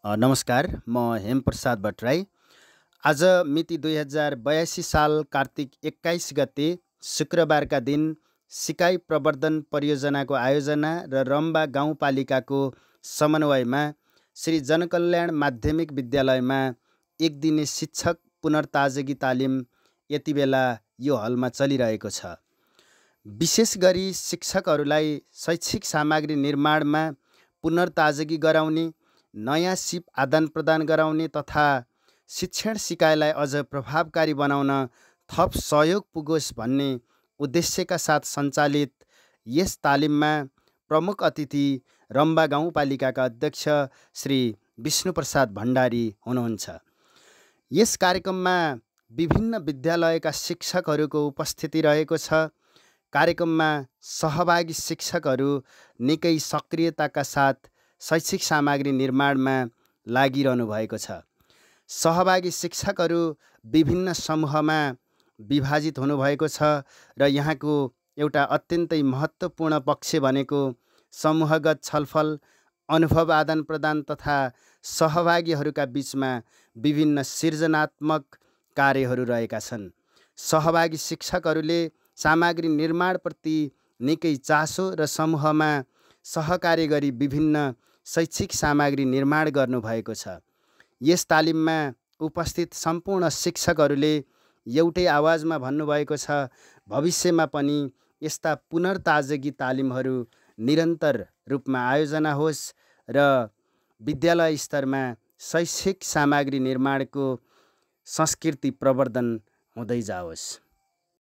नमस्कार, म हेमप्रसाद भट्टराई। आज मिति 2082 साल कार्तिक 21 गते शुक्रबारका दिन सिकाइ प्रवर्धन परियोजनाको आयोजना र रम्बा गाउँपालिकाको समन्वयमा श्री जनकल्याण माध्यमिक विद्यालयमा एक दिने शिक्षक पुनर्ताजगी तालिम यति बेला यो हलमा चलिरहेको छ। विशेष गरी शिक्षकहरूलाई शैक्षिक सामग्री निर्माणमा पुनर्ताजगी गराउने, नयाँ सिप आदान प्रदान गराउने तथा शिक्षण सिकाइलाई अझ प्रभावकारी बनाउन थप सहयोग पुगोस् भन्ने उद्देश्यका साथ सञ्चालित यस तालिममा प्रमुख अतिथि रम्बा गाउँपालिकाका अध्यक्ष श्री विष्णुप्रसाद भण्डारी हुनुहुन्छ। यस कार्यक्रममा विभिन्न विद्यालयका शिक्षकहरूको उपस्थिति रहेको छ। कार्यक्रममा सहभागी शिक्षकहरू निकै सक्रियताका साथ शैक्षिक सामग्री निर्माणमा लागिरहनु भएको छ। सहभागी शिक्षकहरू विभिन्न समूहमा विभाजित हुनुभएको छ र यहाँको एउटा अत्यन्तै महत्त्वपूर्ण पक्ष भनेको समूहगत छलफल, अनुभव आदान प्रदान तथा सहभागीहरूका बीचमा विभिन्न सृजनात्मक कार्यहरू रहेका छन्। सहभागी शिक्षकहरूले सामग्री निर्माणप्रति निकै चासो र समूहमा सहकार्य गरी विभिन्न शैक्षिक सामग्री निर्माण गर्नुभएको छ। यस तालिममा उपस्थित सम्पूर्ण शिक्षकहरूले एउटै आवाजमा भन्नुभएको छ, भविष्यमा पनि यस्ता पुनर्ताजगी तालिमहरू निरन्तर रूपमा आयोजना होस् र विद्यालय स्तरमा शैक्षिक सामग्री निर्माणको संस्कृति प्रवर्धन हुँदै जाओस्।